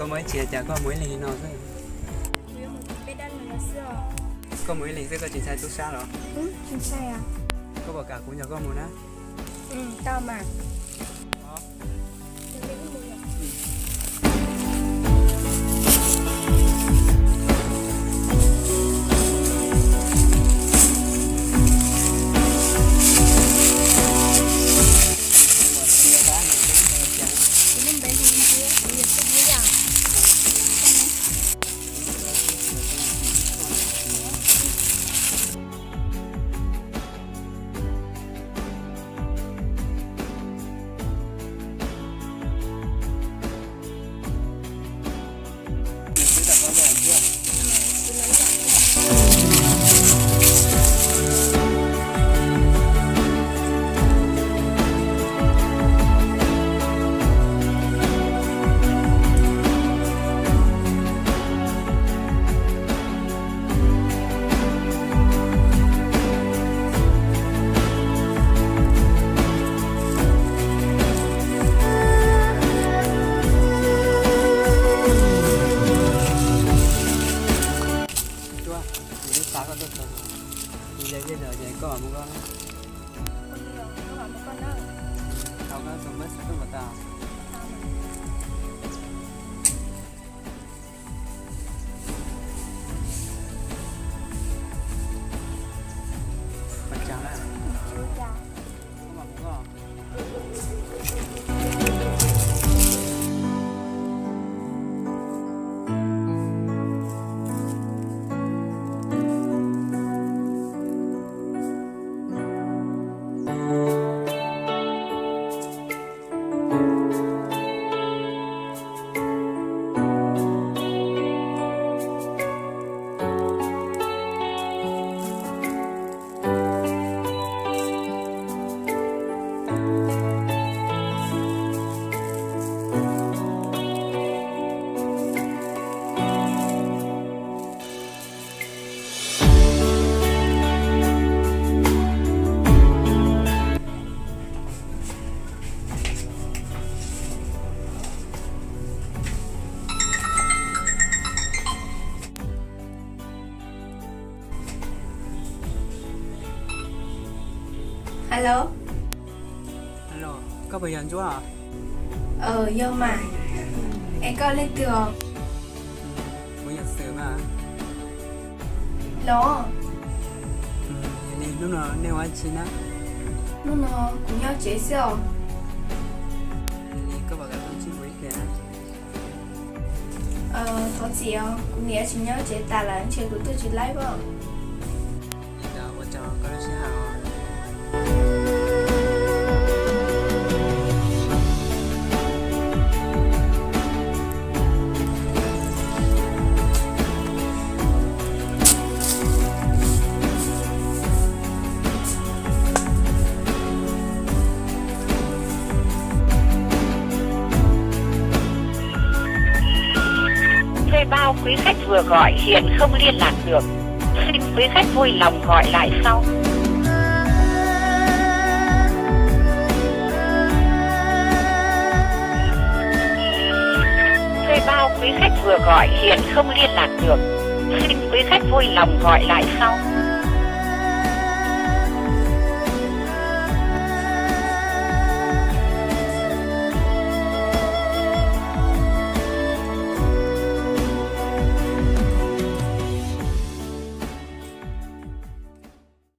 Koj muaj ib txhia cas koj mus ib leeg li no xwb? Koj mus ib leeg xwb koj tsis ntshai tub sab los? Koj puas kam kuv nrog koj mus na? Tuaj, kuv twb xa koj tuaj txog, kuv yog zej zog ces koj mam mus koj na. Tau koj tus npawb xov tooj puas tau? Ua cas na? Koj mam mus koj. Hello. Hello, koj puas yog Ntsuab? Yog mas. Es koj leej twg os? Kuv yog Xwm mas. Los, yog li hnub no nej ua dab tsi na? Hnub no kuv nyob tsev xwb os. Yog li koj puas kam tuaj ntsib kuv ib pliag? Thov txim os, kuv niam tsis nyob tsev tas lawm ntshe kuv tuaj tsis laib os. Li ntawd ua tsaug koj lub sij hawm. Thuê bao quý khách vừa gọi hiện không liên lạc được. Xin quý khách vui lòng gọi lại sau. Thuê bao quý khách vừa gọi hiện không liên lạc được. Xin quý khách vui lòng gọi lại sau.